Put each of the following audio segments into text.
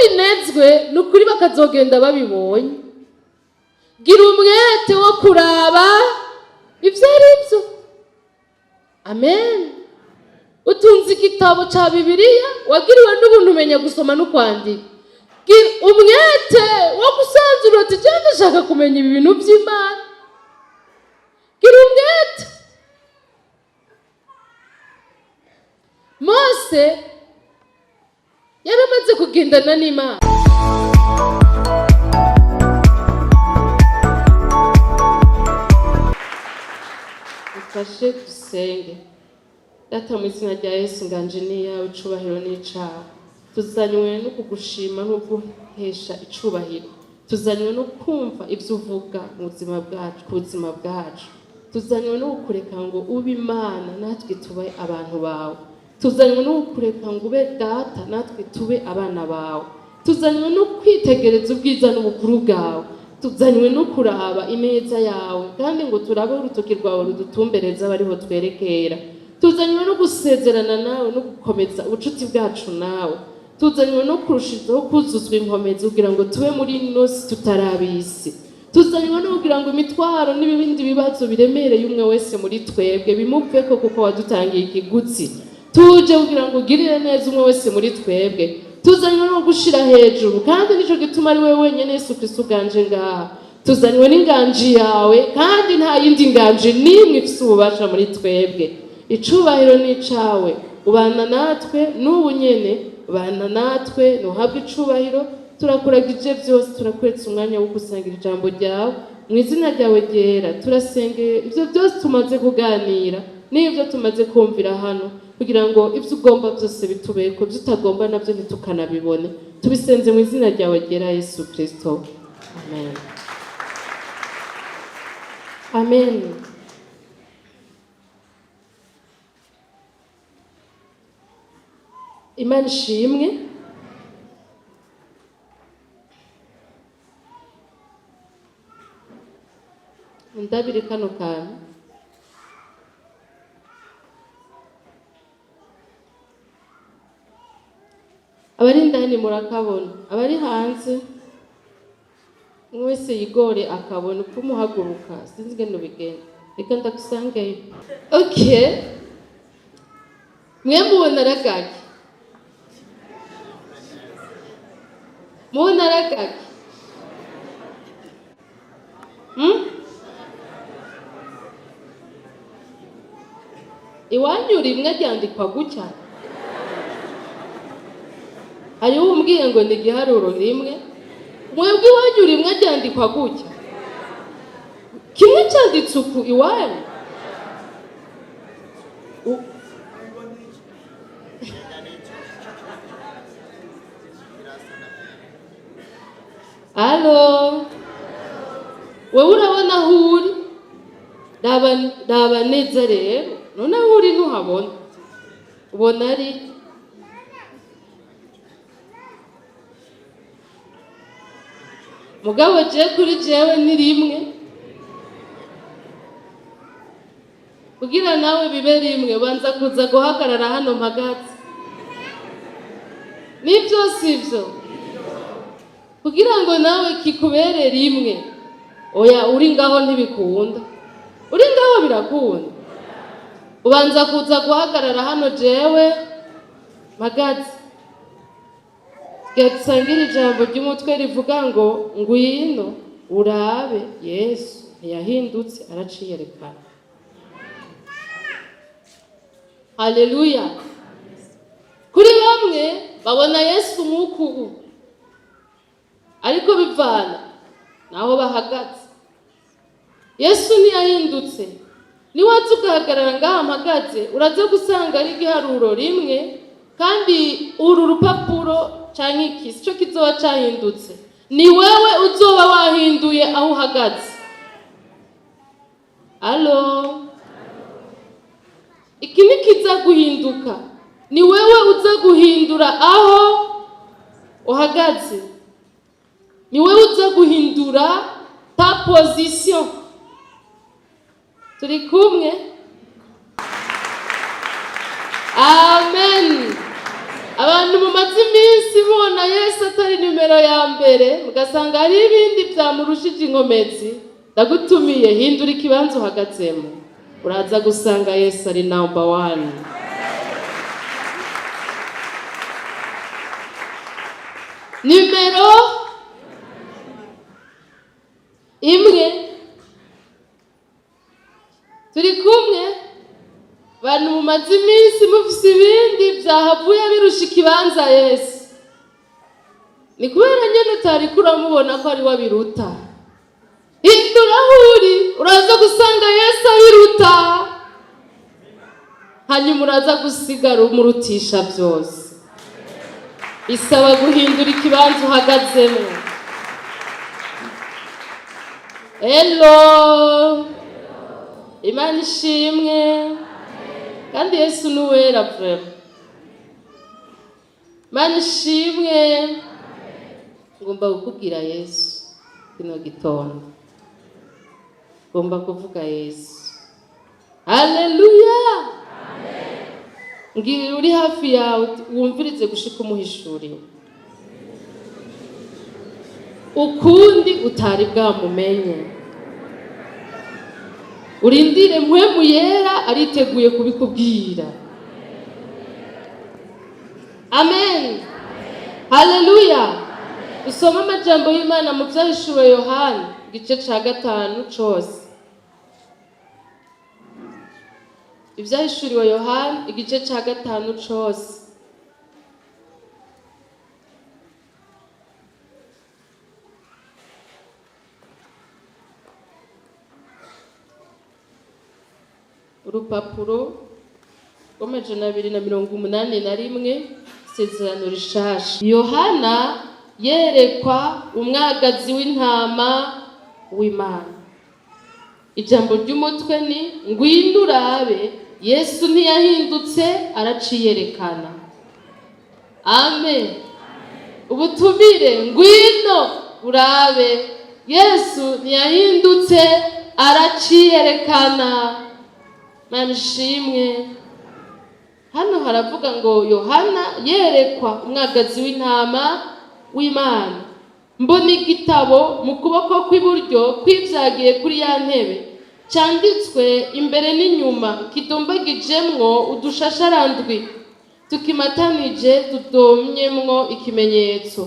binezwe ni ukuri bakazogenda babibonye. Gira umwete wo kuraba ibyo ari byo. Amen. Utunze igitabo cya Bibiliya, wagiriwe n'ubuntu umenya gusoma no kwandika. Gira umwete wo gusanzura uti: "Jya ndashaka kumenya ibi bintu by'Imana." Gira umwete. Mose yaramaze kugendana n'Imana. Dufashe dusenge. Data, mu izina rya Yesu, nganje n'iyawe, icubahiro n'icawe. Tuzanywe no kugushima no guhesha icubahiro. Tuzanywe no kumva ibyo uvuga mu buzima bwacu, ku buzima bwacu. Tuzanywe no kukureka ngo ube Imana, natwe tube abantu bawe. Tuzanywe no kukureka ngo ube Data, natwe tube abana bawe. Tuzanywe no kwitegereza ubwiza n'ubukuru bwawe. Tuzanywe no kuraba ineza yawe, kandi ngo turabe urutoki rwawe rudutumbereza aba ariho twerekera. Tuzanywe no gusezerana nawe no gukomeza ubucuti bwacu nawe. Tuzanywe no kurushizaho kuzuzwa inkomezi kugira ngo tube muri ino si tutarabisi. Tuzanywe no kugira ngo imitwaro n'ibindi bibazo biremereye umwe wese muri twebwe bimuveko, kuko wadutangiye ikiguzi. Tuje kugira ngo ugirire neza umwe wese muri twebwe. Tuzanywe no gushira hejuru, kandi nicyo gituma ari wowe wenyine, Yesu Kristo, uganje ngaha. Tuzanywe n'inganji yawe, kandi nta yindi nganji n'imwe ifise ububasha muri twebwe. Icubahiro ni icawe. Ubana natwe n'ubu nyene, ubana natwe, ntuhabwe icubahiro. Turakuragije byose, turakweretse umwanya wo gusangira ijambo ryawe. Mu izina ryawe ryera turasengeye ibyo byose tumaze kuganira n'ibyo tumaze kumvira hano, kugira ngo ibyo ugomba byose bitubeko, ibyo utagomba nabyo ntitukanabibone. Tubisenze mu izina ryawe ryera, Yesu Kristo, amen, amen. Imana ishimwe. Ndabire kano kantu. Abari indani murakabona, abari hanze umwe wese yigore akabona uko umuhaguruka. Sinzi ingene ubigenda, reka ndagusangeyo. Okay, mwe mubona aragake? Mubona aragake? Hmm? Iwanyu rimwe ryandikwa gutya? Hariho umbwiye ngo ni igiharuro rimwe. Mwebwe iwanyu rimwe ryandikwa gutya? Kimwe cyanditse uku iwanyu? Allô, wewe urabona aho uri? Raba, raba neza rero. None aho uri ntuhabona? Ubona ari mugabo je kuri jewe ni rimwe. Kugira nawe bibe rimwe, banza kuza guhagarara hano mpagaze. Nibyo, sivyo? Kugira ngo nawe kikubere rimwe. Oya, uri ngaho ntibikunda. Uri ngaho birakunda. Ubanza kuza guhagarara hano jewe mpagaze. Dusangire ijambo ry'umutwe rivuga ngo: "Ngwino urabe Yesu, ntiyahindutse, araciyerekana." Haleluya! Kuri bamwe babona Yesu nk'uku ubu, ariko bivana naho bahagaze. Yesu ntiyahindutse. Niwaza ugahagarara ngaha mpagaze, uraza gusanga ari igiharuro rimwe, kandi uru rupapuro canke iki sico kizoba cahindutse, ni wewe uzoba wahinduye aho uhagaze. Allô, iki ntikiza guhinduka, ni wewe uza guhindura aho uhagaze, ni wewe uza guhindura ta position. Turi kumwe? Amen. Abantu mumaze iminsi mubona Yesu. Atari nimero ya mbere, mugasanga hari ibindi byamurushije inkomezi, ndagutumiye, hindura ikibanza uhagazemo, uraza gusanga Yesu ari number one. Nimero imwe. Turi kumwe, bantu mumaze iminsi mufise ibindi byahavuye birusha ikibanza Yesu, ni kubera nyine utari kuramubona ko ari we abiruta. Hindura aho uri, uraza gusanga Yesu abiruta, hanyuma uraza gusigara umurutisha byose. Isaba guhindura ikibanza uhagazemo. Hello, Imana ishimwe. Kandi Yesu ni uwera vraiment. Imana ishimwe. Ngomba kukubwira Yesu kino gitondo, ngomba kuvuga Yesu. Haleluya! Mbwira uri hafi yawe wumvirize gushika umuhishuriwe ukundi utari bwamumenye. Urindire, Mpwemu Yera ariteguye kubikubwira. Amen, haleluya. Usome amajambo y'Imana mu Byahishuwe Yohana, igice ca gatanu cose. Ibyahishuriwe Yohana, igice ca gatanu cose. Urupapuro rw'281, Isezerano Rishasha. Yohana yerekwa umwagazi w'intama w'Imana. Ijambo ry'umutwe ni "Ngwino urabe Yesu, ntiyahindutse, araciyerekana." Amen. Ubutumire: ngwino urabe Yesu, ntiyahindutse, araciyerekana. Mana ishimwe. Hano haravuga ngo Yohana yerekwa umwagazi w'intama w'Imana. Mbona igitabo mu kuboko kw'iburyo kw'ivyagiye kuri ya ntebe, cyanditswe imbere n'inyuma, kidumbagijemwo udushasharandwi tukimatanije, tudomyemwo ikimenyetso.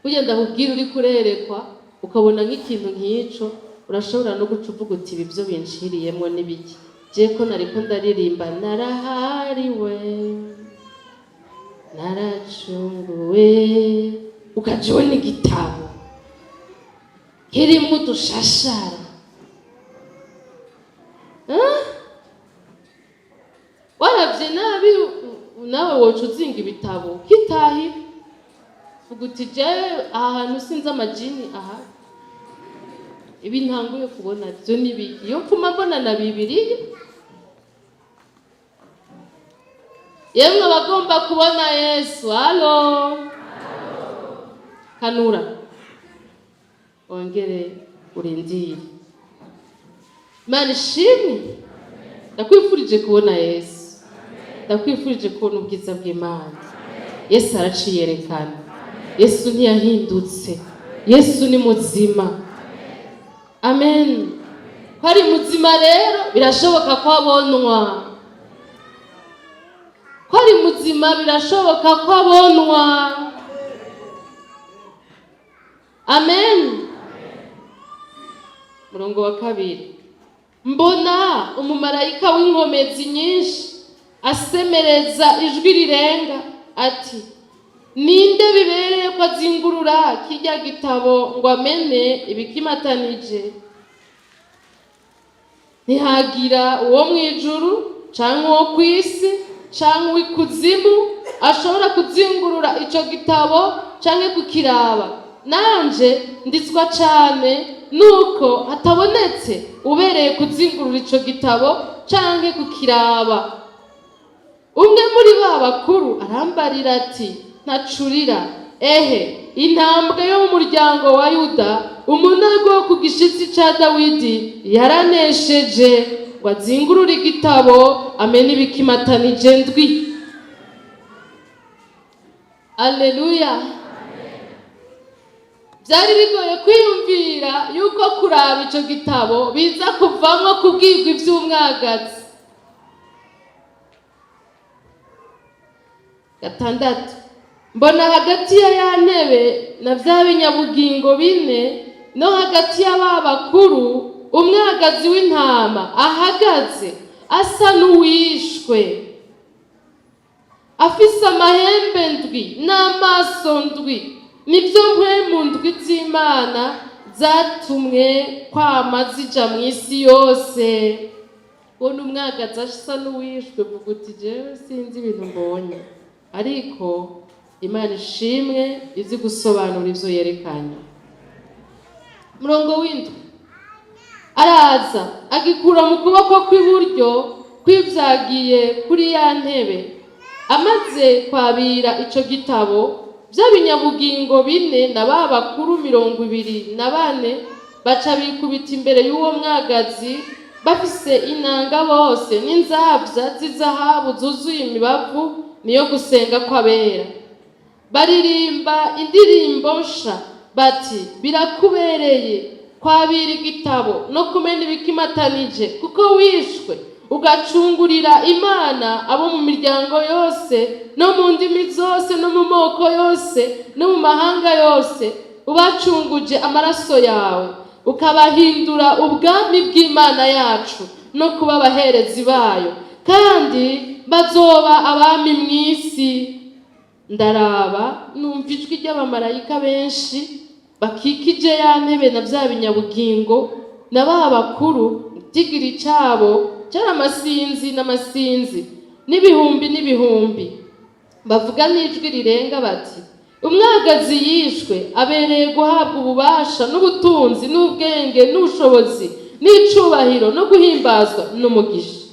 Burya ndakubwira, uri kurerekwa ukabona nk'ikintu nk'ico, urashobora no guca uvuga uti: "Ibi byo binshiriyemwo n'ibiki? Je ko nariko ndaririmba, narahariwe, naracunguwe," ukaja ubona igitabo kirimwo udushashara. Ah? Waravye nabi nawe woca uzinga ibitabo kitahira, vuga uti: "Jewe aha hantu sinzi amajini aha, ibi ntanguye kubona byo n'ibiki? Iyo mfuma mbona na Bibiliya." Yemwe abagomba kubona Yesu, hello, kanura wongere urindire. Imana ishimwe. Ndakwifurije kubona Yesu, ndakwifurije kubona ubwiza bw'Imana. Yesu araciyerekana, Yesu ntiyahindutse, Yesu ni muzima. Amen. Ko ari muzima rero, birashoboka ko abonwa. Ko ari muzima, birashoboka ko abonwa. Amen. Murongo wa kabiri: mbona umumarayika w'inkomezi nyinshi asemereza ijwi rirenga ati: "Ninde bibereye ko azingurura kirya gitabo ngo amene ibikimatanije?" Ntihagira uwo mu ijuru canke uwo ku isi canke uw'ikuzimu ashobora kuzingurura ico gitabo canke kukiraba. Nanje nditswa cane nuko hatabonetse ubereye kuzingurura ico gitabo canke kukiraba. Umwe muri ba bakuru arambarira ati: "Ntacurira, ehe, Intambwe yo mu muryango wa Yuda, umunago wo ku gishitsi ca Dawidi, yaranesheje ngo azingurure igitabo, amene ibikimatanije ndwi." Aleluya! Byari bigoye kwiyumvira yuko kuraba icyo gitabo biza kuvamo kubwirwa iby'umwagazi. 6, mbona hagati ya ya ntebe na bya binyabugingo bine no hagati y'aba bakuru umwagazi w'intama ahagaze asa n'uwishwe, afise amahembe ndwi n'amaso ndwi, nibyo mpwemu ndwi z'Imana zatumwe kwama zija mu isi yose. Ubona umwagazi asa n'uwishwe, vuga uti jewe sinzi ibintu mbonye, ariko Imana ishimwe izi gusobanura ivyo yerekanye. Murongo w'indwi, araza agikura mu kuboko kw'iburyo kw'ivyagiye kuri ya ntebe. Amaze kwabira ico gitabo, bya binyabugingo bine na ba bakuru 24 baca bikubita imbere y'uwo mwagazi, bafise inanga bose n'inzabya z'izahabu zuzuye imibavu niyo gusenga kw'abera. Baririmba indirimbo nsha bati: birakubereye kwabira igitabo no kumena ibikimatanije, kuko wishwe ugacungurira Imana abo mu miryango yose no mu ndimi zose no mu moko yose no mu mahanga yose, ubacunguje amaraso yawe, ukabahindura ubwami bw'Imana yacu no kuba abaherezi bayo, kandi bazoba abami mu isi. Ndaraba numva ijwi ry'abamarayika benshi bakikije ya ntebe na bya binyabugingo na ba bakuru, igitigiri cabo cyari amasinzi n'amasinzi n'ibihumbi n'ibihumbi, bavuga n'ijwi rirenga bati: umwagazi yishwe abereye guhabwa ububasha n'ubutunzi n'ubwenge n'ubushobozi n'icubahiro no guhimbazwa n'umugisha.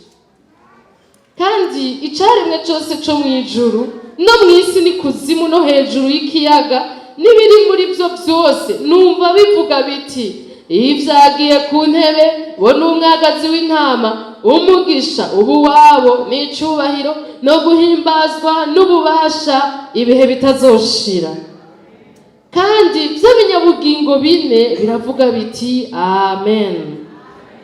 Kandi icaremwe cose co mw'ijuru no mw'isi n'ikuzimu no hejuru y'ikiyaga n'ibiri muri byo byose, numva bivuga biti: ivyagiye ku ntebe bo n'umwagazi w'intama, umugisha ubu wabo n'icubahiro no guhimbazwa n'ububasha ibihe bitazoshira. Kandi bya binyabugingo bine biravuga biti: amen.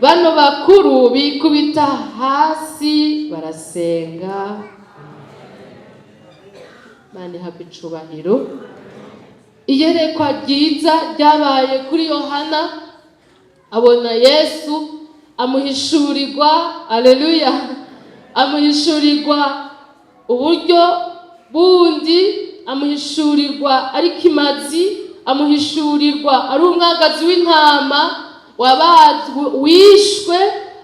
Bano bakuru bikubita hasi barasenga. Imana ihabwe icubahiro. Iyerekwa ryiza ryabaye kuri Yohana, abona Yesu amuhishurirwa, aleluya, amuhishurirwa uburyo bundi, amuhishurirwa ari kimazi, amuhishurirwa ari umwagazi w'intama wabazwe wishwe,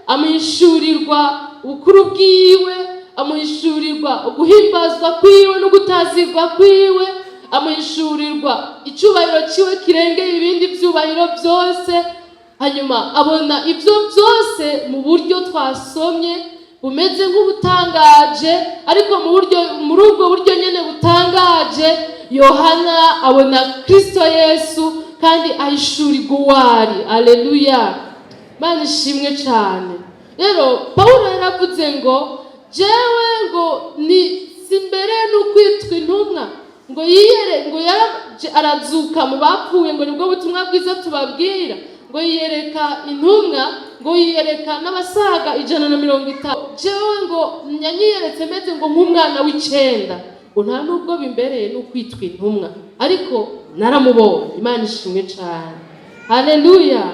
amuhishurirwa ubukuru bwiwe, amuhishurirwa uguhimbazwa kwiwe no gutazirwa kwiwe, amuhishurirwa icubahiro ciwe kirengeye ibindi vyubahiro byose. Hanyuma abona ibyo byose mu buryo twasomye bumeze nk'ubutangaje, ariko mu buryo, muri ubwo buryo nyene butangaje, Yohana abona Kristo Yesu kandi ahishurirwa uwari. Aleluya, Mana ishimwe cyane. Rero Pawulo yaravuze ngo jewe ngo ni simbere n'ukwitwa intumwa, ngo yiyere ngo arazuka mu bapfuye, ngo nibwo butumwa bwiza tubabwira, ngo yiyereka intumwa, ngo yiyereka n'abasaga 150. Jewe ngo yanyiyeretse meze ngo nk'umwana w'icenda, ngo nta nubwo bimbereye n'ukwitwa intumwa, ariko naramubonye. Imana ishimwe cyane. Haleluya!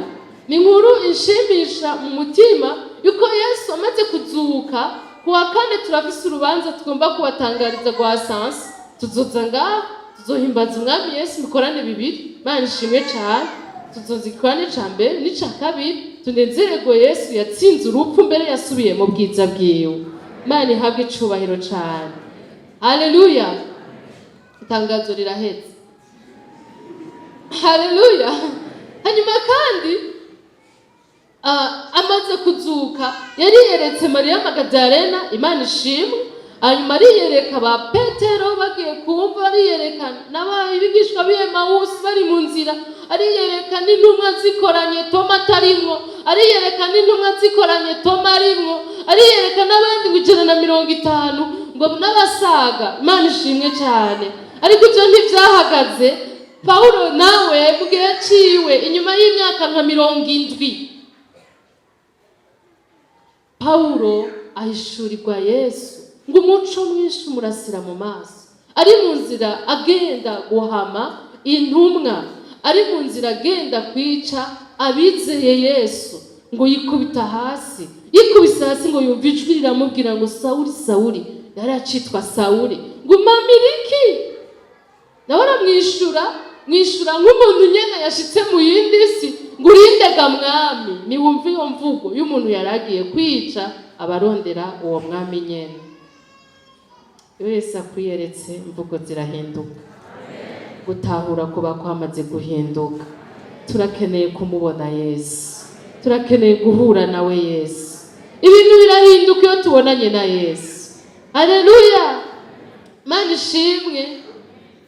Ni inkuru inshimisha mu mutima yuko Yesu amaze kuzuka ku wa kane turafise urubanza tugomba kubatangariza rwa sansi. Tuzoza ngaha tuzohimbaza umwami Yesu ibikorane bibiri. Imana ishimwe cyane. Tuzoza igikorane ca mbere n'ica kabiri, tunezererwe Yesu yatsinze urupfu mbere yasubiye mu bwiza bwiwe. Imana ihabwe icubahiro cyane. Haleluya! Itangazo rirahetse. Haleluya! Hanyuma kandi amaze kuzuka yariyeretse Mariya Magadalena, Imana ishimwe. Hanyuma ariyereka ba Petero bagiye kumva, ariyereka n'abigishwa b'i Emawusi bari mu nzira, ariyereka n'intumwa zikoranye Toma atarimwo, ariyereka n'intumwa zikoranye Toma arimwo, ariyereka n'abandi ngo 150. Ngo n'abasaga. Imana ishimwe cyane. Ariko ibyo ntibyahagaze. Pawulo nawe mu gihe ciwe, inyuma y'imyaka nka 70, Pawulo ahishurirwa Yesu, ngo umuco mwinshi umurasira mu maso, ari mu nzira agenda guhama intumwa, ari mu nzira agenda kwica abizeye Yesu. Ngo yikubita hasi, yikubise hasi ngo yumve ijwi riramubwira ngo: "Sawuli, Sawuli," yari acitwa Sawuli, ngo: "Umpamira iki?" Nawe aramwishyura, mwishyura nk'umuntu nyine yashitse mu yindi si, ngo: "Urindega, Mwami?" Niwumve iyo mvugo y'umuntu yari agiye kwica abarondera uwo mwami nyene. Iyo wese akwiyeretse, imvugo zirahinduka, gutahura kuba kwamaze guhinduka. Turakeneye kumubona Yesu, turakeneye guhura nawe Yesu. Ibintu birahinduka iyo tubonanye na Yesu. Aleluya, Mana ishimwe.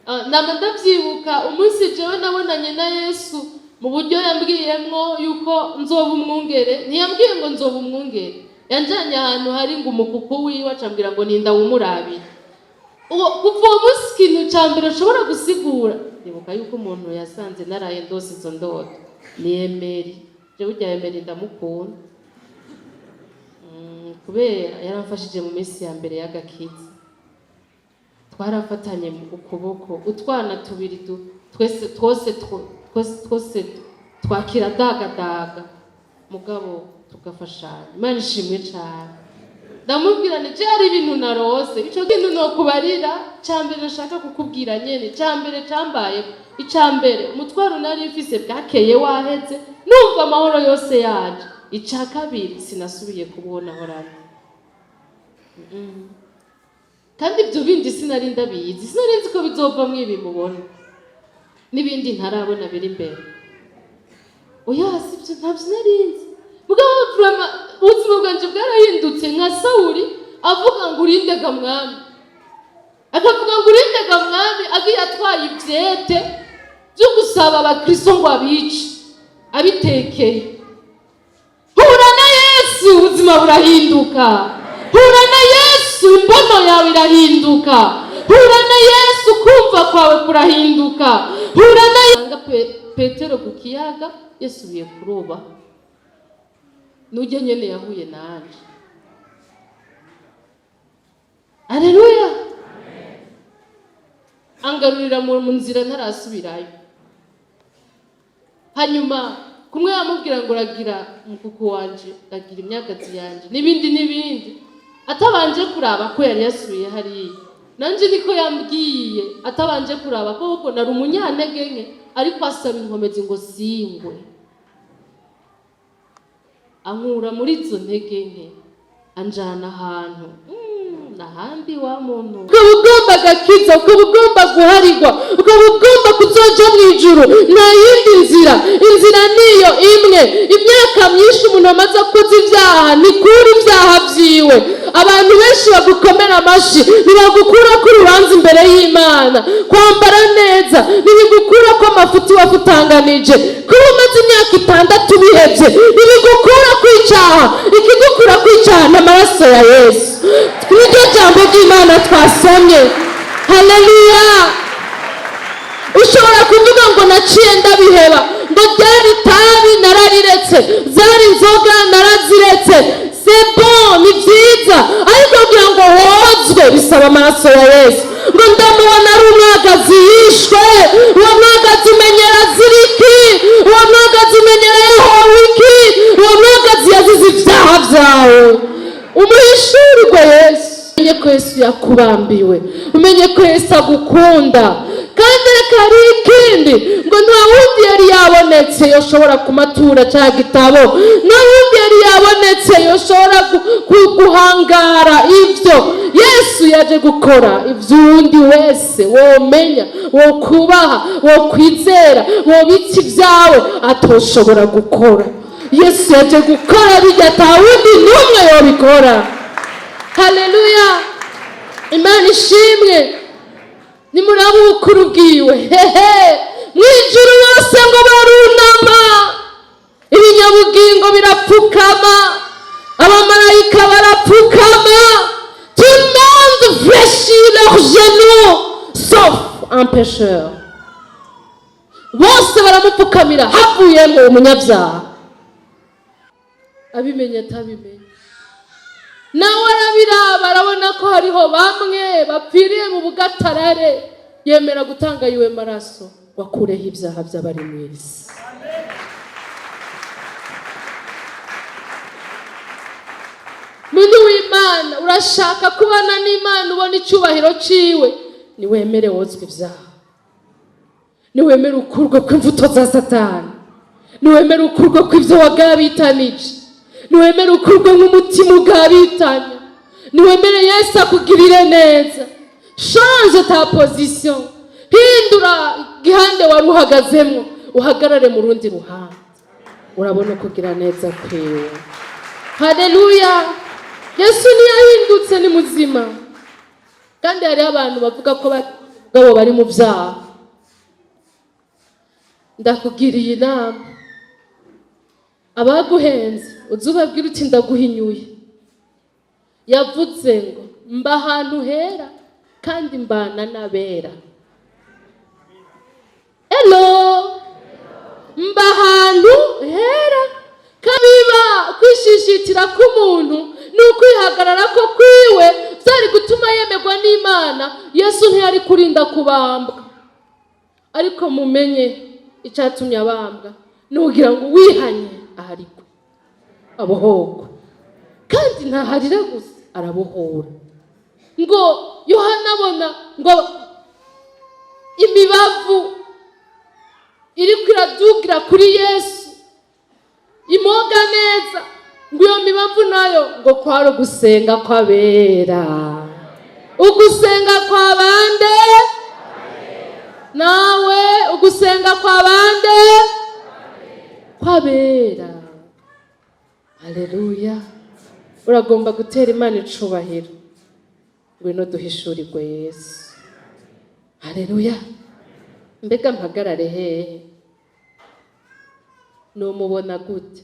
Ah, nama ndabyibuka umunsi jewe nabonanye na Yesu mu buryo yambwiyemwo yuko nzoba umwungere. Ntiyambwiye ngo nzoba umwungere, yanjanye ahantu hari ngo umukuku wiwe, acambwira ngo ninda wumurabire. Uwo kuva uwo munsi, ikintu cya mbere nshobora gusigura, ndibuka yuko umuntu yasanze naraye ndose izo ndoto ni Emeri. Jewe urya Emeri ndamukunda, kubera yaramfashije mu minsi ya mbere y'agakiza. Twarafatanye mu ukuboko, utwana tubiri twese twose twose twakira dagadaga, mugabo tugafashanya. Imana ishimwe cyane. Ndamubwira nti: "Je hari ibintu narose." Ico kintu nokubarira cya mbere nashaka kukubwira nyene, cya mbere cambaye, icya mbere, umutwaro nari mfise bwakeye waheze, numva amahoro yose yaje. Icya kabiri, sinasubiye kubona horana. Kandi ibyo bindi sinari ndabizi, sinari nzi ko bizovamwo ibi mubona n'ibindi ntarabona biri imbere. Oya, sibyo, ntabyo nari nzi. Mugabo vraiment ubuzima bwanje bwarahindutse, nka Sawuli avuga ngo: "Urindega, Mwami?" Akavuga ngo: "Urindega, Mwami?" Agiye atwaye ivyete byo gusaba abakristo ngo abice, abitekeye. Hura na Yesu, ubuzima burahinduka. Hura na Yesu, imbono yawe irahinduka. Hura na Yesu, kumva kwawe kurahinduka. Hura na Yesu. Petero ku kiyaga yasubiye kuroba, nujya nyene yahuye nanje. Aleluya. Angarurira mu nzira, ntarasubirayo. Hanyuma kumwe yamubwira ngo: "Ragira umukuku wanje, ragira imyagazi yanje," n'ibindi n'ibindi, atabanje kuraba ko yari yasubiye hariya. Nanje niko yambwiye, atabanje kuraba ko ahubwo nari umunyantege nke, ariko asaba inkomezi ngo singwe, ankura muri izo ntege nke, anjana ahantu n'ahandi wa muntu. Ukaba ugomba agakiza, ukaba ugomba guharirwa, ukaba ugomba kuzoja mu ijuru, nta yindi nzira, inzira niyo imwe. Imyaka myinshi umuntu amaze akoze ibyaha ntikura ibyaha byiwe. Abantu benshi bagukomera amashi ntibagukura ko urubanza imbere y'Imana. Kwambara neza ntibigukura ko amafuti wafutanganije. Kuba umaze imyaka 6 bihebye ntibigukura ku icyaha. Ikigukura ku icyaha ni amaraso ya Yesu, niryo jambo ry'Imana twasomye. Haleluya. Ushobora kuvuga ngo: "Naciye ndabiheba," ngo ryari itabi narariretse, zari inzoga naraziretse. C'est bon, ni byiza, ariko kugira ngo wozwe bisaba amaraso ya Yesu. Ngo ndamubona ari umwagazi yishwe. Uwo mwagazi umenyera ziriki? Uwo mwagazi umenyera yahowe iki? Uwo mwagazi yazize ibyaha byawe. Umuhishurirwe Yesu, umenye ko Yesu yakubambiwe, umenye ko Yesu agukunda. Kandi reka, hari ikindi, ngo nta wundi yari yabonetse yoshobora kumatura cya gitabo, nta wundi yari yabonetse yoshobora guhangara ibyo Yesu yaje gukora. Ibyo uwundi wese womenya, wokubaha, wokwizera, wobitsa ibyawe atoshobora gukora, Yesu yaje gukora bijya ata wundi n'umwe yobikora. Haleluya, Imana ishimwe. Nimuraba ubukuru bwiwe, hehe, mu ijuru bose ngo barunama, ibinyabugingo birapfukama, abamarayika barapfukama. Tout le monde. leurs genoux, sauf un pécheur. Bose baramupfukamira, havuyemo umunyabyaha. Abimenye atabimenye, nawe arabiraba, arabona ko hariho bamwe bapfiriye mu bugatarare, yemera gutanga yiwe maraso ngo akureho ibyaha by'abari mu isi. Muntu w'Imana, urashaka kubana n'Imana, ubona icyubahiro ciwe, niwemere wozwe ibyaha, niwemere ukurwe kw'imbuto za Satani, niwemere ukurwe kw'ibyo wagabitanije, niwemere ukurwe nk'umutima ugabitanya, niwemere Yesu akugirire neza. Change ta position, hindura igihande wari uhagazemo, uhagarare mu rundi ruhande, urabona ukugira neza kwiwe. Haleluya! Yesu ntiyahindutse, ni muzima. Kandi hariho abantu bavuga ko bagabo bari mu byaha. Ndakugiriye inama, abaguhenze uze ubabwire uti: "Ndaguhinyuye." Yavuze ngo: "Mba ahantu hera kandi mbana n'abera." Elo, mba ahantu hera. Kabiba kwishishitira k'umuntu ni ukwihagarara ko kwiwe byari gutuma yemerwa n'Imana, Yesu ntiyari kurinda kubambwa. Ariko mumenye icyatumye abambwa ni ukugira ngo wihanye aharigwe, abohorwe. Kandi ntaharira gusa, arabohora. Ngo Yohana abona ngo imibavu iri kwiradugira kuri Yesu, imoga neza, ngo iyo mibavu nayo ngo kwari ugusenga kw'abera. Ugusenga kwa bande? Nawe, ugusenga kwa bande? Kw'abera. Haleluya! Uragomba gutera Imana icubahiro, ngwino duhishurirwe Yesu. Haleluya! Mbega mpagarare hehe? Numubona gute?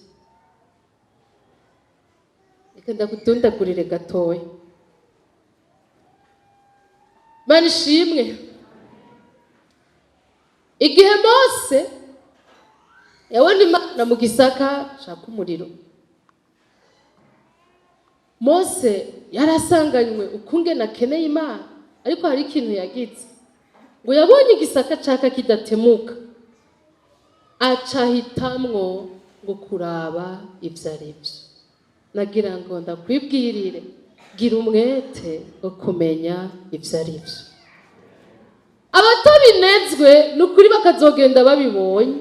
Reka ndagutundagurire gatoya. Mana ishimwe! Igihe Mose yabona Imana mu gisaka shaka umuriro, Mose yarasanganywe ukungene akeneye Imana, ariko hari ikintu yagize. Ngo yabonye igisaka caka kidatemuka, acahitamwo ngo kuraba ibyo ari byo. Nagira ngo ndakwibwirire: gira umwete wo kumenya ibyo ari byo. Abatabinezwe ni ukuri bakazogenda babibonye.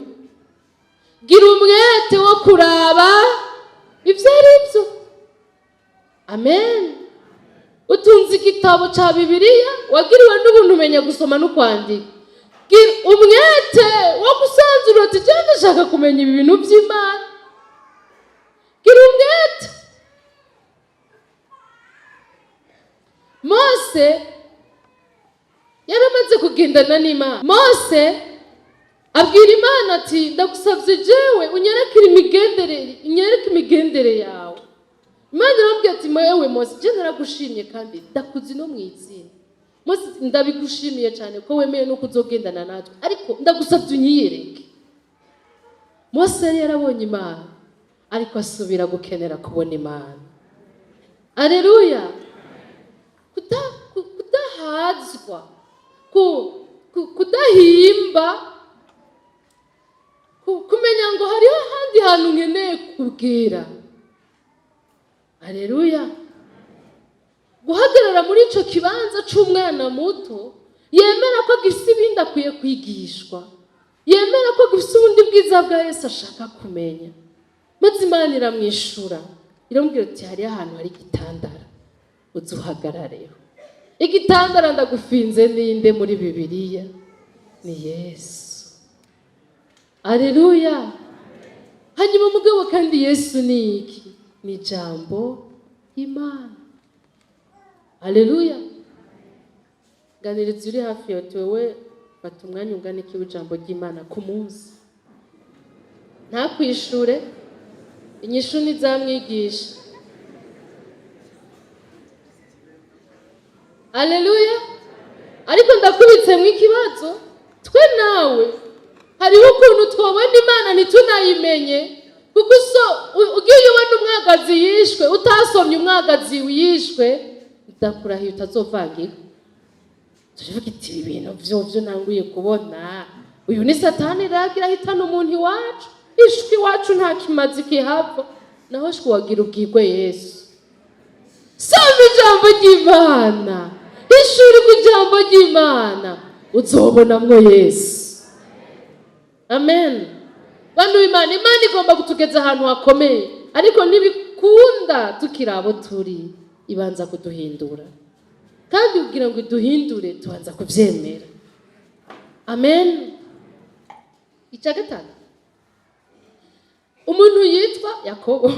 Gira umwete wo kuraba ibyo ari byo. Amen. Utunze igitabo cya Bibiliya, wagiriwe n'ubuntu umenya gusoma no kwandika. Gira umwete wo gusanzura uti: "Cyangwa ndashaka kumenya ibi bintu by'Imana." Gira umwete. Mose yaramaze kugendana n'Imana. Mose abwira Imana ati: "Ndagusabye jewe unyerekere imigendere, unyereke imigendere yawe." Imana iramubwira ati: "Wewe Mose, je naragushimye kandi ndakuzi no mu izina. Mose, ndabigushimiye cyane ko wemeye nuko uzogendana natwe, ariko ndagusabye unyiyereke." Mose yari yarabonye Imana, ariko asubira gukenera kubona Imana. Aleluya! Kudahazwa, kudahimba, kumenya ngo hariho ahandi hantu nkeneye kubwira. Aleluya! Guhagarara muri icyo kibanza cy'umwana muto yemera ko gifite ibindi akwiye kwigishwa, yemera ko gifite ubundi bwiza bwa Yesu ashaka kumenya. Maze Imana iramwishura, iramubwira ati: "Hariho ahantu hari igitandara, uze uhagarareho." Igitandara ndagufinze ninde muri Bibiliya? Ni Yesu. Aleluya! Hanyuma mugabo kandi Yesu ni iki? Ni ijambo Imana. Aleluya! Ganiriza uri hafi yawe, wewe fata umwanya ungana iki w'ijambo ry'Imana ku munsi? Ntakwishure, inyishu ntizamwigisha. Aleluya! Ariko ndakubitsemo ikibazo, twe nawe hariho ukuntu twobona Imana ntitunayimenye, kuko ugiye ubona umwagazi yishwe utasomye umwagazi yishwe, ndakurahiye utazovangirwa. Turivuga iti ibintu vyovyo nanguye kubona uyu ni Satani ragira ahitana umuntu iwacu, ishwi iwacu nta kimazi kihava. Naho shwi wagira ubwirwe Yesu. Soma ijambo ry'Imana, hishurirwa ijambo ry'Imana, uzobonamwo Yesu. Amen. Bantu b'Imana, Imana igomba kutugeza ahantu hakomeye, ariko ntibikunda tukiri abo turi. Ibanza kuduhindura, kandi kugira ngo iduhindure tubanza kubyemera. Amen. Icya gatanu, umuntu yitwa Yakobo.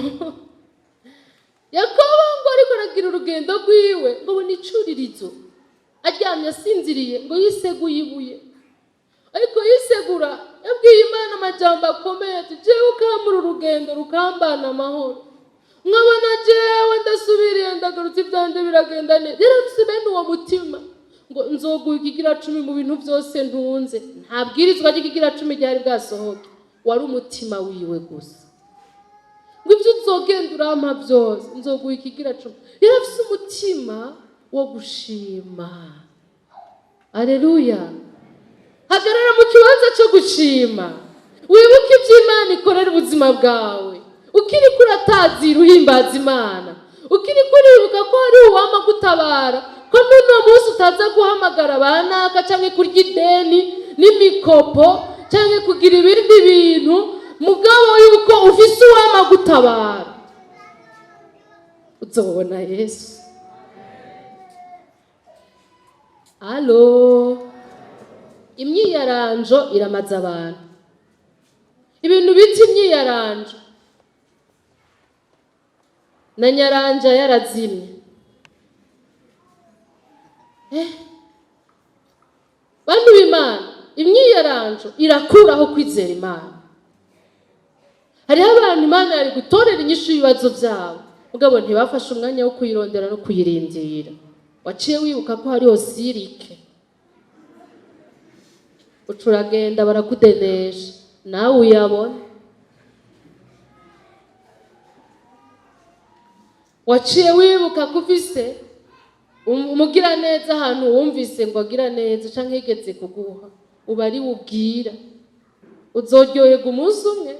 Yakobo ngo ariko aragira urugendo rwiwe, ngo abone icuririzo aryamye asinziriye, ngo yiseguye ibuye. Ariko yisegura yabwiye Imana amajambo akomeye ati: "Jewe ukamura urugendo rukambana amahoro, nkabona jewe ndasubiriye ndagarutse, ibyanjye biragenda neza." Yari afise bene uwo mutima, ngo nzoguha ikigira cumi mu bintu byose ntunze. Nta bwirizwa ry'ikigira cumi ryari bwasohoke, wari umutima wiwe gusa, ngo ibyo uzogenda urampa byose nzoguha ikigira cumi. Yari afise umutima wo gushima. Aleluya. Hagarara mu kibanza cyo gushima, wibuke ibyo Imana ikorera ubuzima bwawe. Ukiri kuratazira uhimbaza Imana, ukiri kuribuka ko hari uwama gutabara, ko n'uno munsi utaza guhamagara ba naka cyangwa kurya ideni n'imikopo cyangwa kugira ibindi bintu, mugabo yuko ufise uwama gutabara, uzobona Yesu. Alo, imyiyaranjo iramaza abantu, ibintu bita imyiyaranjo na nyaranja yarazimye. Bantu b'Imana, imyiyaranjo irakuraho kwizera Imana. Hariho abantu Imana yari gutorera inyishu y'ibibazo byabo, mugabo ntibafashe umwanya wo kuyirondera no kuyirindira. Waciye wibuka ko hariho sirike, uca uragenda barakudenesha, nawe uyabona. Waciye wibuka ko ufise umugiraneza ahantu wumvise ngo agira neza canke yigeze kuguha, uba ari ubwira. Uzoryoherwa umunsi umwe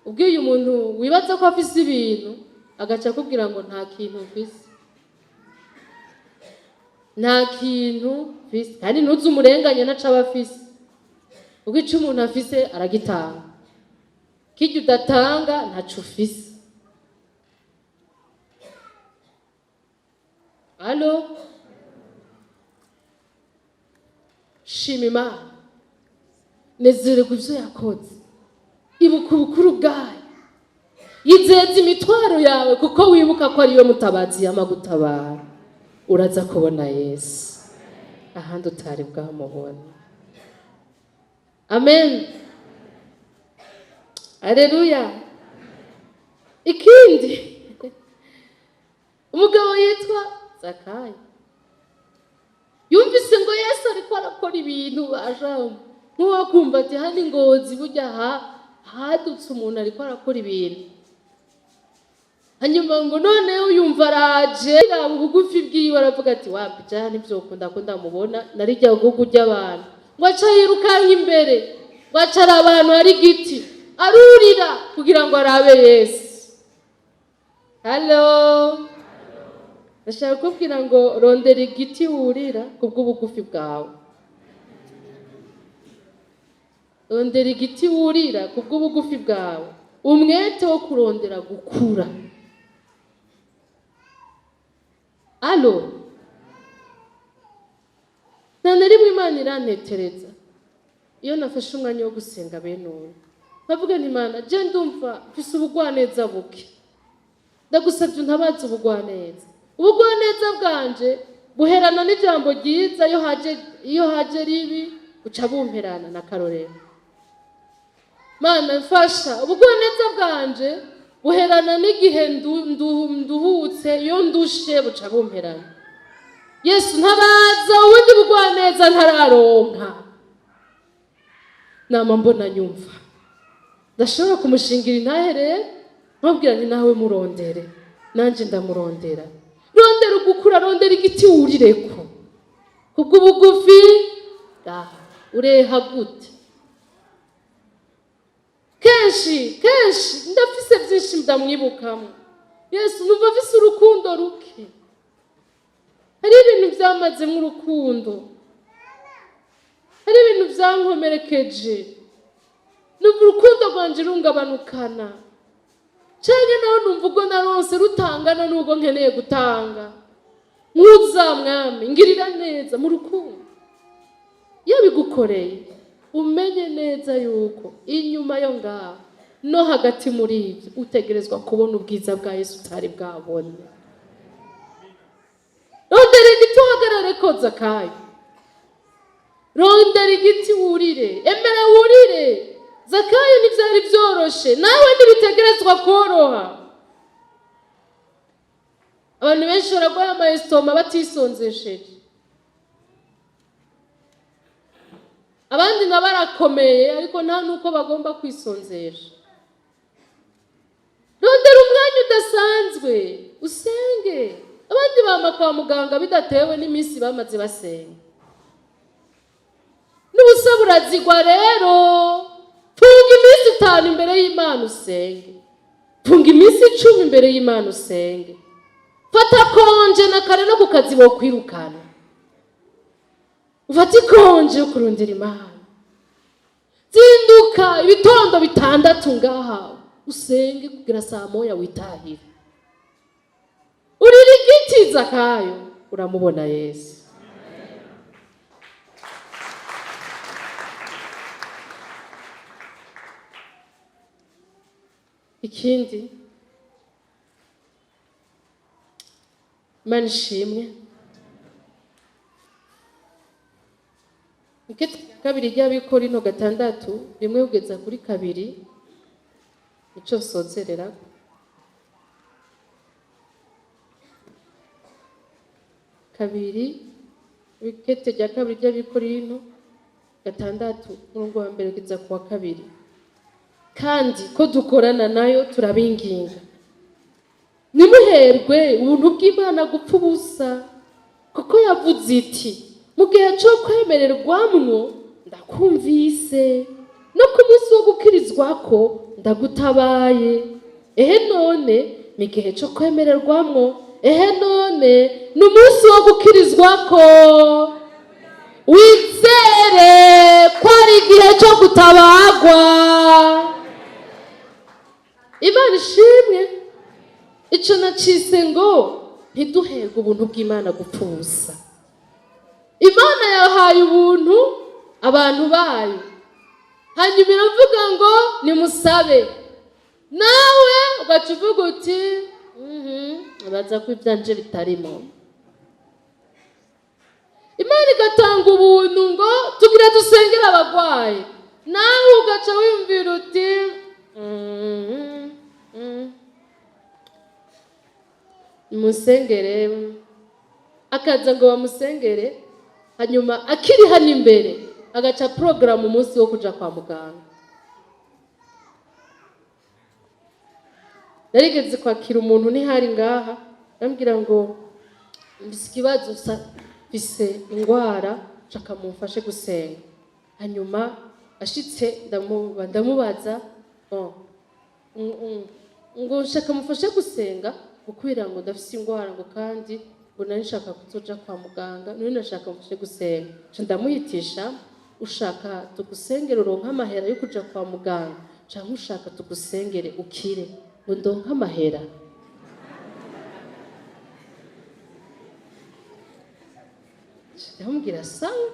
ubwiye umuntu wibaza ko afise ibintu, agaca akubwira ngo nta kintu mfise, nta kintu mfise. Kandi ntuze umurenganye, ntaco aba afise, kuko ico umuntu afise aragitanga, kirya udatanga ntaco ufise. Alo, shima Imana, nezererwa ivyo yakoze, ibuka ubukuru bwayo, yizeza imitwaro yawe, kuko wibuka ko ariyo mutabazi yama gutabara. Uraza kubona Yesu ahandi utari bwamubona. Amen. Aleluya. Ikindi, umugabo yitwa Zakayo yumvise ngo Yesu ariko arakora ibintu, aja nk'uwo kumva ati hano ingozi burya hadutse umuntu ariko arakora ibintu. Hanyuma ngo noneho yumva araje, yaba ubugufi bwiwe, aravuga ati wapi jana ntibyokunda ko ndamubona narijya gugu ry'abantu. Ngo aca yirukanka imbere, ngo aca araba ahantu hari igiti, arurira kugira ngo arabe Yesu. Halo, ndashaka kukubwira ngo rondera igiti wurira kubw'ubugufi bwawe, rondera igiti wurira kubw'ubugufi bwawe, umwete wo kurondera gukura. Alo, nta na rimwe Imana irantetereza iyo nafashe umwanya wo gusenga bene uwo, nkavuga nti Imana je ndumva mfise ubugwaneza buke, ndagusabye untabaze ubugwaneza. Ubugwaneza bwanje buherana n'ijambo ryiza, iyo haje ribi buca bumperana na karorero. Mana mfasha, ubugwaneza bwanje buherana n'igihe nduhutse, iyo ndushe buca bumperana. Yesu, ntabaza ubundi bugwaneza ntararonka. Nama mbona nyumva ndashobora kumushingira intahe rero, nkabwira nti nawe murondere, nanjye ndamurondera. Rondera ugukura, rondera igiti wurireko kubw'ubugufi ureha gute. Kenshi kenshi ndafise byinshi ndamwibukamo Yesu, numva afise urukundo ruke. Hari ibintu byamazemo urukundo, hari ibintu byankomerekeje, numva urukundo rwanje rungabanukana, canke naho numva ubwo naronse rutangana n'ubwo nkeneye gutanga. Nkuza mwami, ngirira neza mu rukundo. Iyo bigukoreye, umenye neza yuko inyuma yo ngaho no hagati muri ibyo utegerezwa kubona ubwiza bwa Yesu utari bwabone. Rondera igiti uhagarare ko Zakayo, rondera igiti wurire, emera wurire. Zakayo ntibyari byoroshe, nawe ntibitegerezwa koroha. Abantu benshi bararwaye amayesitoma batisonzesheje, abandi nabo barakomeye ariko nta n'uko bagomba kwisonzesha. Rondera umwanya udasanzwe usenge. Abandi bama kwa muganga bidatewe n'iminsi bamaze basenga. N'ubusa burazigwa rero. Funga iminsi 5 imbere y'Imana usenge, funga iminsi 10 imbere y'Imana usenge. Fata konje na kare no ku kazi bokwirukana, ufate ikonje yo kurondera Imana. Zinduka ibitondo 6 ngaha usenge kugira saa moya witahire. Urira igiti Zakayo, uramubona Yesu. Ikindi, Imana ishimwe. Ikete kabiri ry'Abikorino 6 rimwe kugeza kuri 2, ico nsozerera. Kabiri, ikete rya kabiri ry'Abikorino 6 umurongo wa mbere kugeza ku wa 2. Kandi ko dukorana nayo turabinginga, ntimuherwe ubuntu bw'Imana gupfa ubusa, kuko yavuze iti mu gihe cyo kwemererwamwo ndakumvise, no ku munsi wo gukirizwako ndagutabaye. Ehe none ni igihe cyo kwemererwamwo, ehe none ni umunsi wo gukirizwako. Wizere ko ari igihe cyo gutabagwa. Imana ishimwe. Ico nacise ngo ntiduherwe ubuntu bw'Imana gupfa ubusa. Imana yahaye ubuntu abantu bayo, hanyuma iravuga ngo nimusabe, nawe ugaca uvuga uti baza ko ibyanje bitarimo. Imana igatanga ubuntu ngo tugira dusengere abagwayi, nawe ugaca wiyumvira uti musengere, akaza ngo bamusengere, hanyuma akiri hano imbere agaca porogaramu umunsi wo kuja kwa muganga. Narigeze kwakira umuntu ntihari ngaha, arambwira ngo mfise ikibazo, mfise ingwara, nshaka mumfashe gusenga. Hanyuma ashitse ndamubaza, ngo nshaka mufashe gusenga kukwira ngo ndafise ingwara, ngo kandi ngo nari nshaka kuzoja kwa muganga, none nashaka mufashe gusenga. Nca ndamuhitisha, ushaka tugusengere uronke amahera yo kuja kwa muganga, canke ushaka tugusengere ukire? Ngo ndonke amahera. Ndamubwira sawa,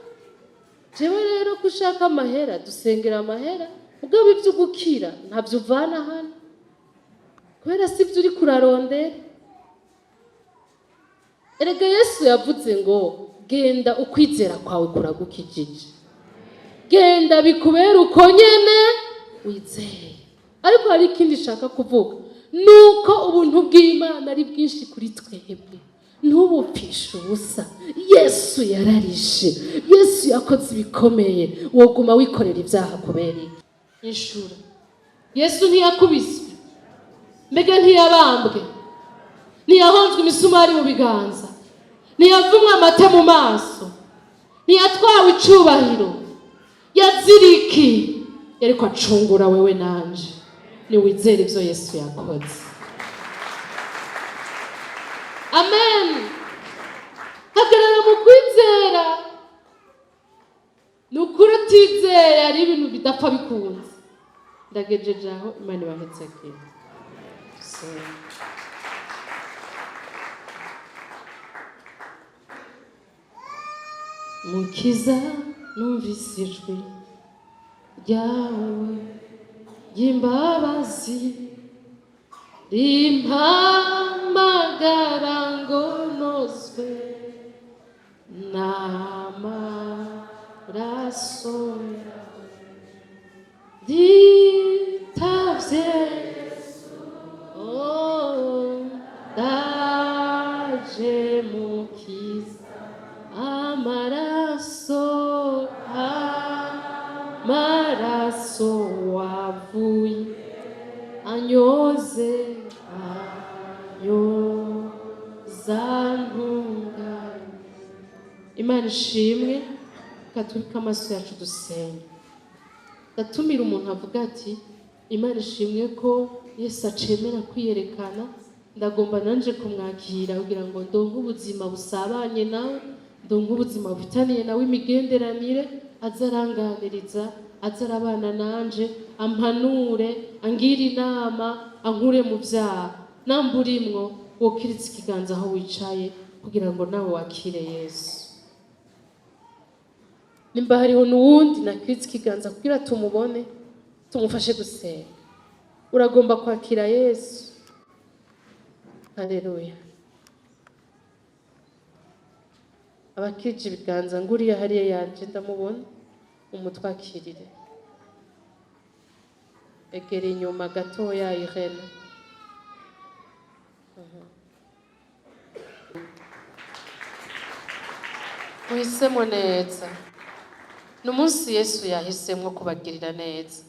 jewe rero ko ushaka amahera dusengera amahera, mugabo ivyo ugukira ntavyo uvana hano, kubera sivyo uriko urarondera. Erega Yesu yavuze ngo genda ukwizera kwawe kuragukijije, genda bikubere uko nyene wizeye. Ariko hari ikindi nshaka kuvuga, nuko ubuntu bw'Imana ari bwinshi kuri twebwe. Ntubupfishe ubusa. Yesu yararishe, Yesu yakoze ibikomeye. Woguma wikorera ibyaha kubera iki? Ishura, Yesu ntiyakubiswe? Mbega ntiyabambwe? Ntiyahonzwe imisumari mu biganza? Ntiyavumwe amate mu maso? Ntiyatwawe icubahiro? Yaziriki yariko acungura wewe nanje. Niwizere ibyo Yesu yakoze. Amen. Hagarara mu kwizera. Ni ukuri, utizeye hari ibintu bidapfa bikunze. Ndagejeje aho. Imana ibahetsagire. Dusenge. Mukiza, numvise ijwi ryawe ry'imbabazi rimpamagara ngo nozwe n'amaraso yawe. Nditavye, oh, ndaje Mukiza. Amaraso, amaraso wavuye anyoze, anyoza ntunganye. Imana ishimwe. Katurike amaso yacu dusenge. Ndatumira umuntu avuga ati: "Imana ishimwe ko Yesu acemera kwiyerekana. Ndagomba nanje kumwakira kugira ngo ndonke ubuzima busabanye nawe, ndonke ubuzima bufitaniye nawe imigenderanire, aze aranganiriza, aze arabana nanje, ampanure, angire inama, ankure mu byaha." Namba urimwo, wokiritse ikiganza aho wicaye kugira ngo nawe wakire Yesu. Nimba hariho n'uwundi nakiritse ikiganza kugira tumubone, tumufashe gusenga. Uragomba kwakira Yesu? Haleluya. Abakirije ibiganza, nguriya hariya yanje ndamubona, umutwakirire. Egera inyuma gatoya, Irene. Muhisemo neza. Ni umunsi Yesu yahisemo kubagirira neza.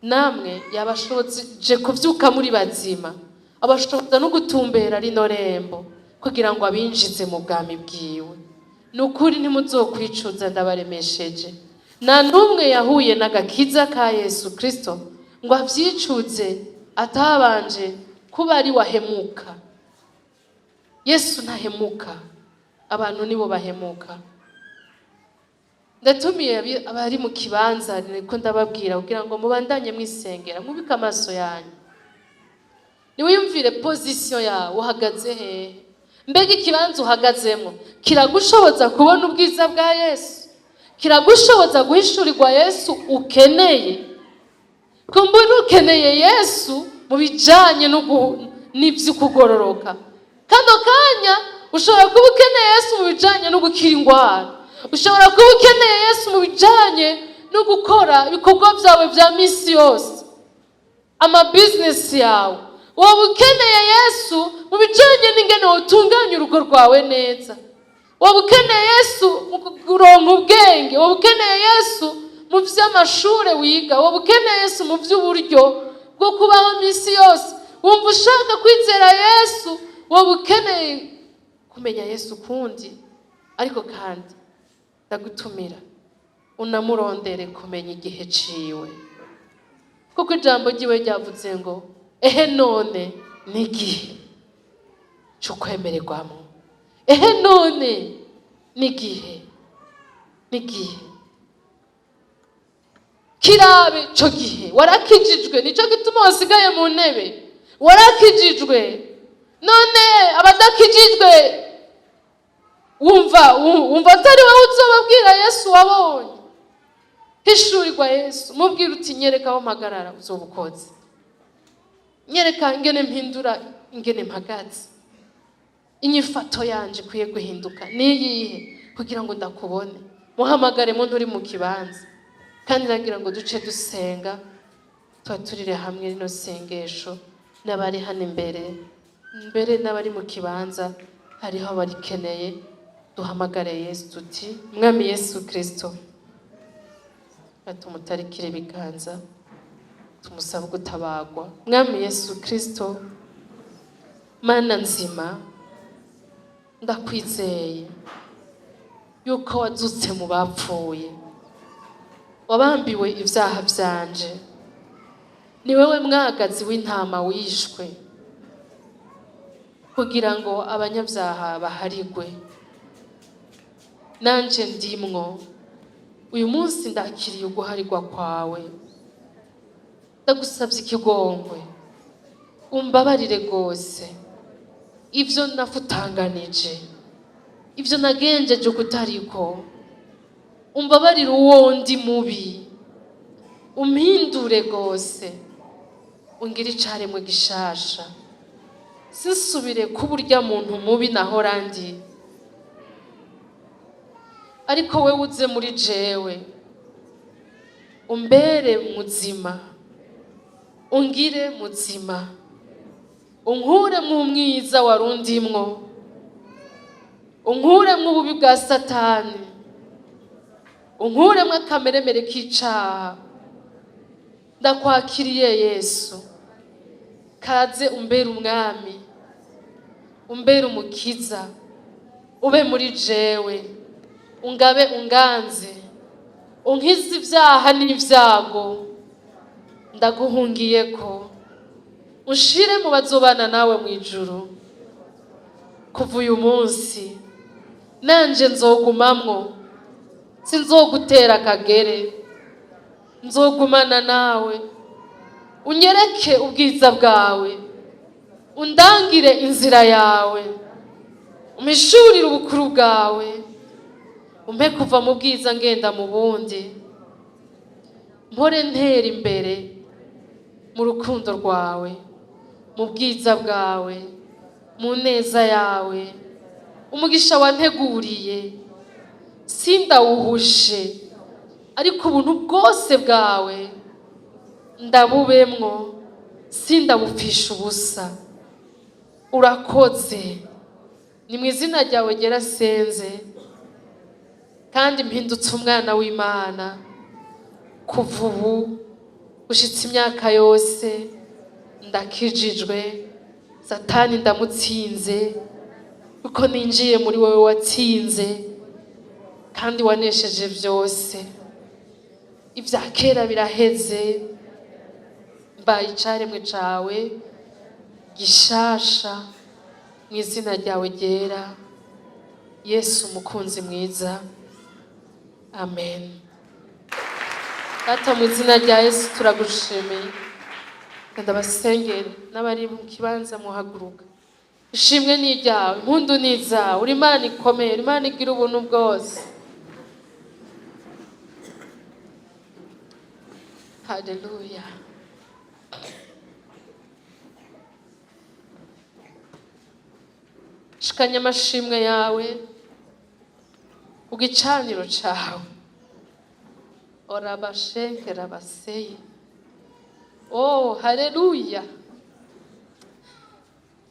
Namwe yabashoboje kuvyuka muri bazima, abashoboza no gutumbera rino rembo kugira ngo abinjize mu bwami bwiwe. Ni ukuri ntimuzokwicuza, ndabaremesheje. Nta n'umwe yahuye n'agakiza ka Yesu Kristo ngo avyicuze atabanje kuba ari wahemuka. Yesu ntahemuka, abantu nibo bahemuka. Ndatumiye abari mu kibanza, niko ndababwira kugira ngo mubandanye mwisengera, mubike amaso yanyu, niwiyumvire position yawe. Uhagaze hehe? Mbega ikibanza uhagazemo kiragushoboza kubona ubwiza bwa Yesu? Kiragushoboza guhishurirwa Yesu ukeneye? Kumbura ukeneye Yesu mu bijanye n'ivy'ukugororoka. Kano kanya ushobora kuba ukeneye Yesu mu bijanye no gukira ingwara, ushobora kuba ukeneye Yesu mu bijanye no gukora ibikorwa byawe bya misi yose, amabizinesi yawe. Waba ukeneye Yesu mu bijanye n'ingene wotunganya urugo rwawe neza. Waba ukeneye Yesu mu kuronka ubwenge. Waba ukeneye Yesu mu vy'amashure wiga. Waba ukeneye Yesu mu vy'uburyo bwo kubaho misi yose. Wumva ushaka kwizera Yesu. Waba ukeneye kumenya Yesu ukundi. Ariko kandi ndagutumira unamurondere kumenya igihe ciwe, kuko ijambo ryiwe ryavuze ngo: "Ehe none ni igihe c'ukwemererwamo, ehe none ni igihe, ni igihe." Kirabe ico gihe. Warakijijwe, nico gituma wasigaye mu ntebe. Warakijijwe, none abadakijijwe wumva atari wowe uzobabwira Yesu wabonye? Hishurirwa Yesu, mubwira uti: "Nyereka aho mpagarara." Uzoba ukoze. "Nyereka ingene mpindura ingene mpagaze. Inyifato yanje ikwiye guhinduka niyihe kugira ngo ndakubone?" Muhamagare muntu uri mu kibanza. Kandi nagira ngo duce dusenga, tuba turire hamwe rino sengesho, n'abari hano imbere mbere n'abari mu kibanza. Hariho abarikeneye. Duhamagare Yesu tuti: "Mwami Yesu Kirisito." Tumutarikire ibiganza, tumusabe gutabagwa. Mwami Yesu Kirisito, Mana nzima, ndakwizeye yuko wazutse mu bapfuye, wabambiwe ibyaha byanje. Ni wowe mwagazi w'intama wishwe kugira ngo abanyabyaha baharigwe, nanje ndimwo. Uyu munsi ndakiriye uguharigwa kwawe. Ndagusabye ikigongwe, umbabarire rwose ibyo nafutanganije, ibyo nagenjeje ukutariko. Umbabarire uwo ndi mubi, umpindure rwose, ungire icaremwe gishasha, sinsubire kuba urya muntu mubi nahora ndi, ariko we uze muri jewe, umbere muzima, ungire muzima, unkure mu mwiza warundimwo, unkuremwo ububi bwa Satani, unkuremwo akameremere k'icaha. Ndakwakiriye Yesu, kaze umbere umwami, umbere umukiza, ube muri jewe, ungabe, unganze, unkize ibyaha n'ibyago. Ndaguhungiyeko, unshire mu bazobana nawe mu ijuru. Kuva uyu munsi nanje nzogumamwo, sinzogutera akagere, nzogumana nawe. Unyereke ubwiza bwawe, undangire inzira yawe, umpishurire ubukuru bwawe, umpe kuva mu bwiza ngenda mu bundi, mpore ntera imbere mu rukundo rwawe, mu bwiza bwawe, mu neza yawe. Umugisha wanteguriye sindawuhushe, ariko ubuntu bwose bwawe ndabubemwo, sindabupfisha ubusa. Urakoze. Ni mu izina ryawe ryera senze, kandi mpindutse umwana w'Imana. Kuva ubu gushitsa imyaka yose ndakijijwe, Satani ndamutsinze, kuko ninjiye muri wowe watsinze kandi wanesheje byose. Ibya kera biraheze, mbaye icaremwe cawe gishasha mu izina ryawe ryera, Yesu umukunzi mwiza, amen. Data, mu izina rya Yesu turagushimiye. Ndabasengere n'abari mu kibanza muhaguruka. Ishimwe ni iryawe, impundu ni izawe. Uri Imana ikomeye, uri Imana igira ubuntu bwose. Haleluya. Shikanya amashimwe yawe ku gicaniro cawe. Orabashenkera baseye. Oh, haleluya.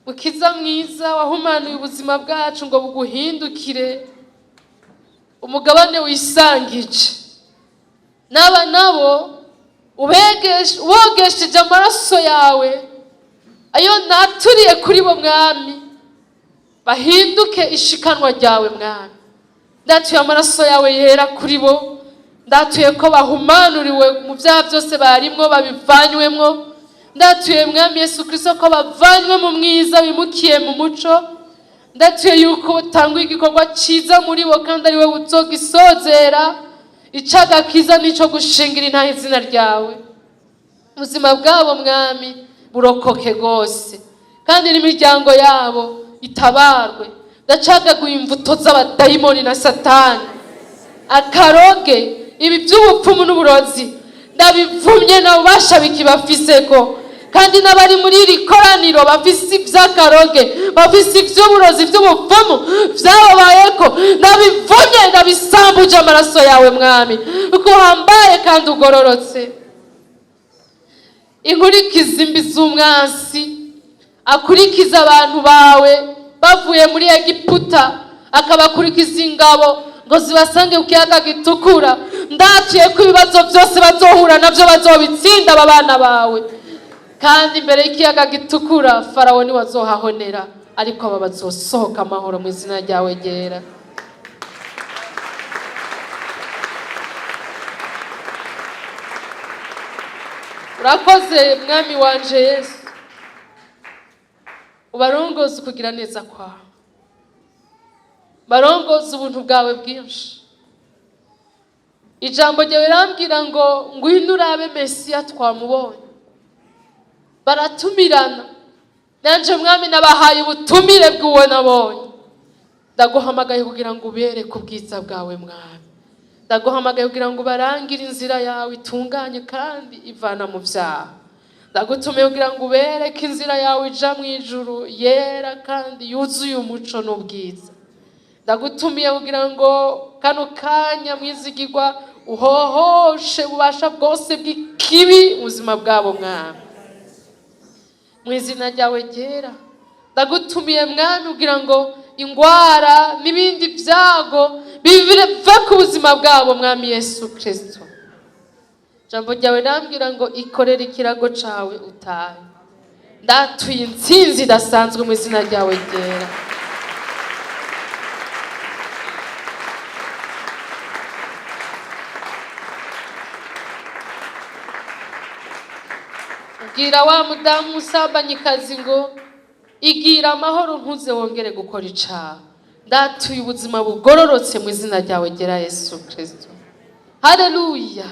Mukiza mwiza wahumanuye ubuzima bwacu ngo buguhindukire, umugabane wisangije n'aba nabo ubogesheje amaraso yawe ayo naturiye kuri bo, Mwami, bahinduke ishikanwa ryawe. Mwami, ndatuye amaraso yawe yera kuri bo, ndatuye ko bahumanuriwe mu byaha byose barimwo, babivanywemwo. Ndatuye, Mwami Yesu Kristo, ko bavanywe mu mwiza bimukiye mu muco. Ndatuye yuko utanga igikorwa cyiza muri bo kandi ari we uzogisozera, icagakiza n'ico gushingira intahe izina ryawe. Ubuzima bwabo, Mwami, burokoke rwose, kandi n'imiryango yabo itabarwe. Ndacagaguye imbuto z'abadayimoni na Satani, akaroge, ibi by'ubupfumu n'uburozi ndabivumye, na bubasha bikibafiseko. Kandi n'abari muri iri koraniro bafise iby'akaroge, bafise iby'uburozi, by'ubupfumu byababayeko, ndabivumye, ndabisambuje amaraso yawe, Mwami, kuko uhambaye kandi ugororotse. Inkurikizi mbi z'umwansi akurikiza abantu bawe Bavuye muri Egiputa, akabakurikiza ingabo ngo zibasange ku kiyaga gitukura. Ndatuye ko ibibazo byose bazohura nabyo bazobitsinda aba bana bawe. Kandi imbere y'ikiyaga gitukura, Farawo niwe azohahonera, ariko aba bazosohoka amahoro mu izina ryawe ryera. Urakoze, Mwami wanje Yesu. Ubarongoze ukugira neza kwawe, barongoze ubuntu bwawe bwinshi. Ijambo ryawe rirambwira ngo ngwino urabe Mesiya, twamubonye. Baratumirana nanje, Mwami, nabahaye ubutumire bw'uwo nabonye. Ndaguhamagaye kugira ngo ubereke ubwiza bwawe, Mwami. Ndaguhamagaye kugira ngo ubarangire inzira yawe itunganye kandi ivana mu byaha. Ndagutumiye kugira ngo ubereke inzira yawe ija mu ijuru, yera kandi yuzuye umuco n'ubwiza. Ndagutumiye kugira ngo kano kanya, mwizigirwa, uhohoshe ububasha bwose bw'ikibi mu buzima bwabo, Mwami, mu izina ryawe ryera. Ndagutumiye, Mwami, kugira ngo ingwara n'ibindi byago bive ku buzima bwabo, Mwami Yesu Kirisito. Ijambo ryawe rambwira ngo ikorere ikirago cawe utahe. Ndatuye intsinzi idasanzwe mu izina ryawe ryera. Bwira wa mudamu usambanyikazi ngo igira amahoro, ntuze wongere gukora icaha. Ndatuye ubuzima bugororotse mu izina ryawe ryera Yesu Kirisito. Haleluya!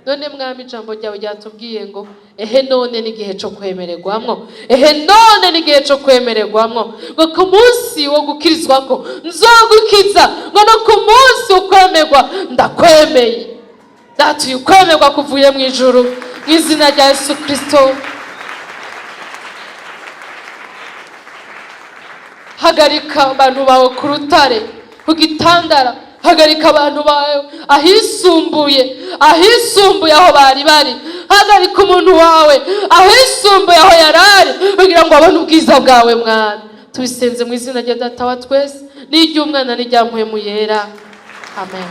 None, Mwami, ijambo ryawe ryatubwiye ngo ehe none n'igihe cyo kwemererwamwo, ehe none n'igihe cyo kwemererwamwo, ngo ku munsi wo gukirizwa ko nzogukiza, ngo no ku munsi wo kwemerwa ndakwemeye. Ndatuye ukwemerwa kuvuye mu ijuru mu izina rya Yesu Kirisito. Hagarika abantu bawe ku rutare, ku gitandara. Hagarika abantu bawe ahisumbuye, ahisumbuye aho bari bari. Hagarika umuntu wawe ahisumbuye aho yari ari, kugira ngo abone ubwiza bwawe, Mwana. Tubisenze mu izina rya Data wa twese, n'iry'Umwana, n'irya Mpwemu Yera. Amen.